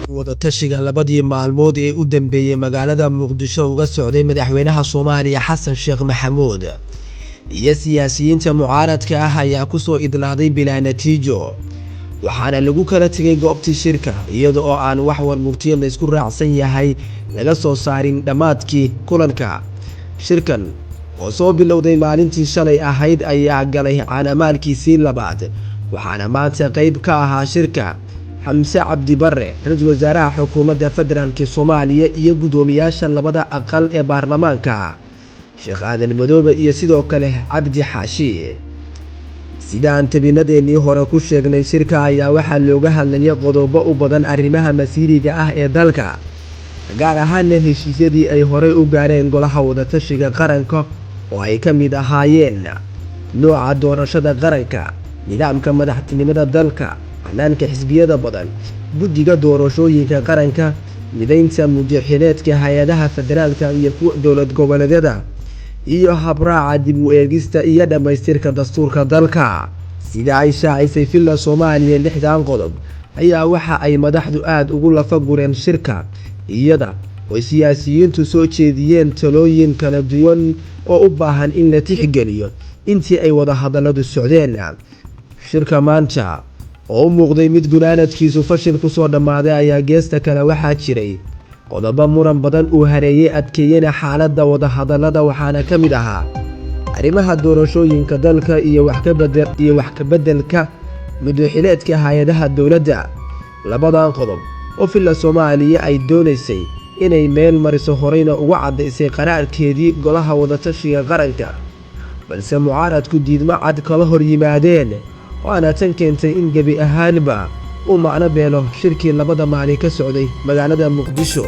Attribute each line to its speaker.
Speaker 1: Wadatashiga labadii maalmood ee u dambeeyey magaalada Muqdisho uga socday madaxweynaha Soomaaliya Xasan Sheekh Maxamuud iyo siyaasiyiinta mucaaradka ah ayaa kusoo idlaaday bilaa natiijo, waxaana lagu kala tegay goobtii shirka iyada oo aan wax warmurtiyo laysku raacsan yahay laga soo saarin dhammaadkii kulanka. Shirkan oo soo bilowday maalintii shalay ahayd ayaa galay caanamaalkiisii labaad, waxaana maanta qayb ka ahaa shirka Xamse Cabdi Barre, ra-iisul wasaaraha xukuumadda federaalk Soomaaliya, iyo guddoomiyaasha labada aqal ee baarlamaanka, Sheekh Aadan Madoobe iyo sidoo kale Cabdi Xaashi. Sidaan tabinadeennii hore ku sheegnay, shirka ayaa waxaa looga hadlayay qodobo u badan arrimaha masiiriga ah ee dalka, gaar ahaana heshiisyadii ay horey u gaareen golaha wadatashiga qaranka oo ay ka mid ahaayeen nooca doorashada qaranka, nidaamka madaxtinimada dalka, hanaanka xisbiyada badan, guddiga doorashooyinka qaranka, mideynta muddo-xileedka hay-adaha federaalka iyo kuwa dowlad goboleedyada, iyo habraaca dib u eegista iyo dhammaystirka dastuurka dalka. Sida ay shaacisay Villa Soomaaliya, lixdan qodob ayaa waxa ay madaxdu aada ugu lafa gureen shirka, iyada oo siyaasiyiintu soo jeediyeen talooyin kala duwan oo u baahan in la tixgeliyo intii ay wadahadalladu socdeen. Shirka maanta oo u muuqday mid gunaanadkiisu fashil kusoo dhammaaday ayaa geesta kale waxaa jiray qodobo muran badan uu hareeyey, adkeeyena xaaladda wadahadallada, waxaana ka mid ahaa arrimaha doorashooyinka dalka iyo wax ka beddelka muddo-xileedka hay-adaha dowladda. Labadan qodob oo Villa Soomaaliya ay doonaysay inay meel mariso, horeyna uga caddaysay qaraarkeedii golaha wadatashiga qaranka, balse mucaaradku diidmo cad kala hor yimaadeen, waana tan keentay in gebi ahaanba uu macno beelo shirkii labada maalin ka socday magaalada Muqdisho.